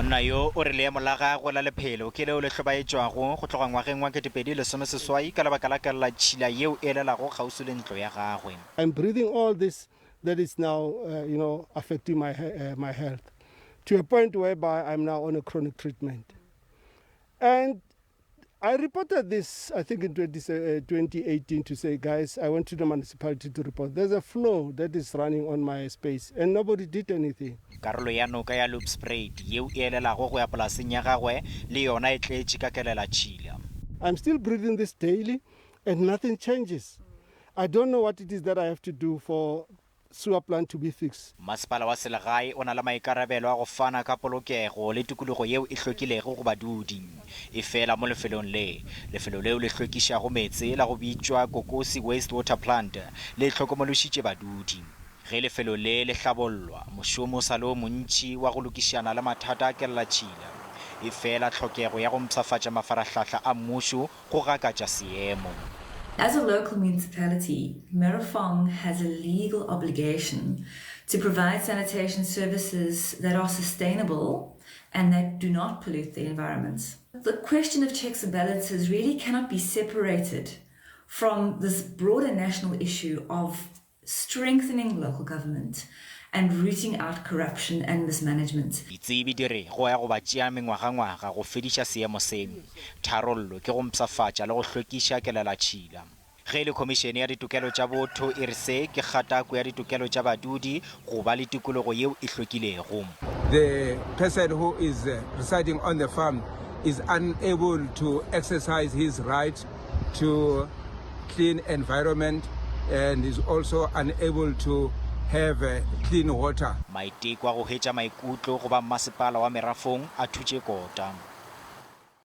Monna yo o re leemo la gagwe la lephelo ke leo le hlobaetšwago go tloga ngwageng wa 2018 ka lebaka la kelatšhila yeo e elelago kgauswi le ntlo ya gagwe. I'm breathing all this that is now uh, you know affecting my uh, my health to a point whereby I'm now on a chronic treatment. And I reported this, I think, in 20, uh, 2018 to say, guys, I went to the municipality to report. There's a flow that is running on my space, and nobody did anything. Karolo ya noka ya Loopspruit yeo e elelago go ya polaseng ya gagwe le yona e tletše ka kelelatšhila. I'm still breathing this daily, and nothing changes. I don't know what it is that I have to do for sewer plant to be fixed. Masepala wa selegae o na le maikarabelo a go fana ka polokego le tikologo yeo e hlwekilego go badudi. Efela mo lefelong le, lefelo leo le hlwekišago meetse la go bitšwa Kokosi Waste Water Plant le hlokomološitše badudi. Ge lefelo le le hlabollwa, mošomo o sa le o montši wa go lokišana le mathata a kellatšhila. Efela tlhokego ya go mpshafatša mafarahlahla a mmušo go gakatša seemo. As a local municipality, Merafong has a legal obligation to provide sanitation services that are sustainable and that do not pollute the environment. The question of checks and balances really cannot be separated from this broader national issue of strengthening local government and rooting out corruption and mismanagement. Ditsebi di re go ya go ba tšea mengwagangwaga go fediša seemo se. Tharollo ke go mpshafatša le go hlwekiša kelelatšhila. Ge e le Khomišene ya Ditokelo tša Botho e re se ke kgatako ya ditokelo tša badudi go ba le tikologo yeo e hlwekilego. The person who is residing on the farm is unable to exercise his right to clean environment and is also unable to have clean water. Maiteko a go hwetša maikutlo go ba mmasepala wa Merafong a thutše kota.